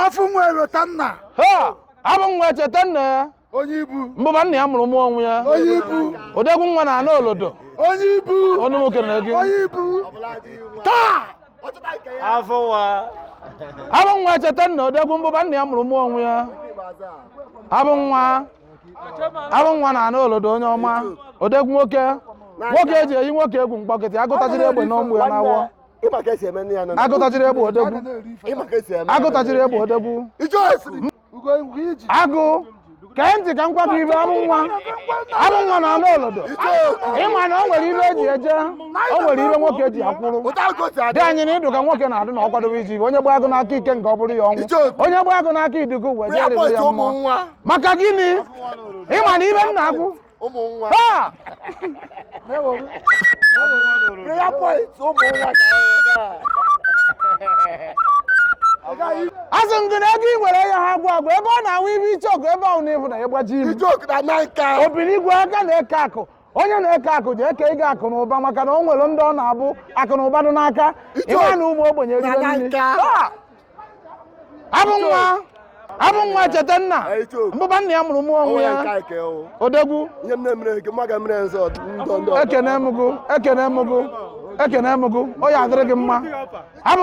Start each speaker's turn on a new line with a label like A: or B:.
A: Afọ nwa elota nna.
B: Ha! Abụ nwa echeta nna ya.
A: Onye ibu.
B: Mbụba nna ya mụrụ mụ onwe ya.
A: Onye ibu.
B: Odegwu nwa na ana olodo.
A: Onye ibu.
B: Ọnụ m kelere gị.
A: Onye ibu. Taa.
C: Afọ nwa.
B: Abụ nwa echeta nna odegwu mbụba nna ya mụrụ mụ onwe ya. Abụ nwa. Abụ nwa na ana olodo onye ọma. Odegwu nwoke. Nwoke eji eyi nwoke egwu mkpọkịtị agụtachiri egbe n'ọmụ ya n'awọ.
C: Ịma ka esi eme nne ya nọ.
B: Agụtachiri egbe odegwu.
C: Ịma ka esi eme.
B: Agụtachiri egbe odegwu.
A: Ugo iji.
B: Agụ. Kee ntị ka m gwa gị ibe abụ nwa. Abụ nwa na ana olodo. Ịma na o nwere ibe eji eje. O nwere ibe nwoke eji akwụrụ.
C: Ụta ka o si adị.
B: Dị anyị na ịdụ ka nwoke na-adụ na ọ kwadobe iji ibe. Onye gba agụ n'aka ike nke ọ bụrụ ya ọnwụ. Onye gba agụ n'aka iduku wee jee
C: Prayer
B: rịrị
C: point
B: ya
C: ụmụ
B: mmụọ.
C: nwa.
B: Maka gịnị? Ịma na ibe m na-agụ.
C: Ụmụ nwa.
B: Ha!
C: Prayer point ụmụ nwa ka
B: Asị m gị na ego ị nwere ya ha agwụ agwụ ebe ọ na-awụ ibe iche ọgụ ebe ahụ na ịhụ na ịgbaji ilu.
C: Ijoku na nanka.
B: Obiri igwe aka na-eke akụ. Onye na-eke akụ ji eke ịga akụ na ụba maka na o nwere ndị ọ na-abụ akụ na ụba dị n'aka. Ịma na ụmụ ogbenye
C: Na
B: eribe nri.
C: nanka.
B: Ha! Abụ nwa. Abụ nwa cheta nna.
C: Ichoku.
B: Mbụba nna ya mụrụ mụ onwe
C: Onwe
B: ya.
C: nke ike o.
B: Odegwu.
C: Ihe m na-emere gị, mma ga-emere nzọ ndọ ndọ.
B: Ekene m gụ, ekene m gụ, ekene m gụ, o ya adịrị gị mma. Abụ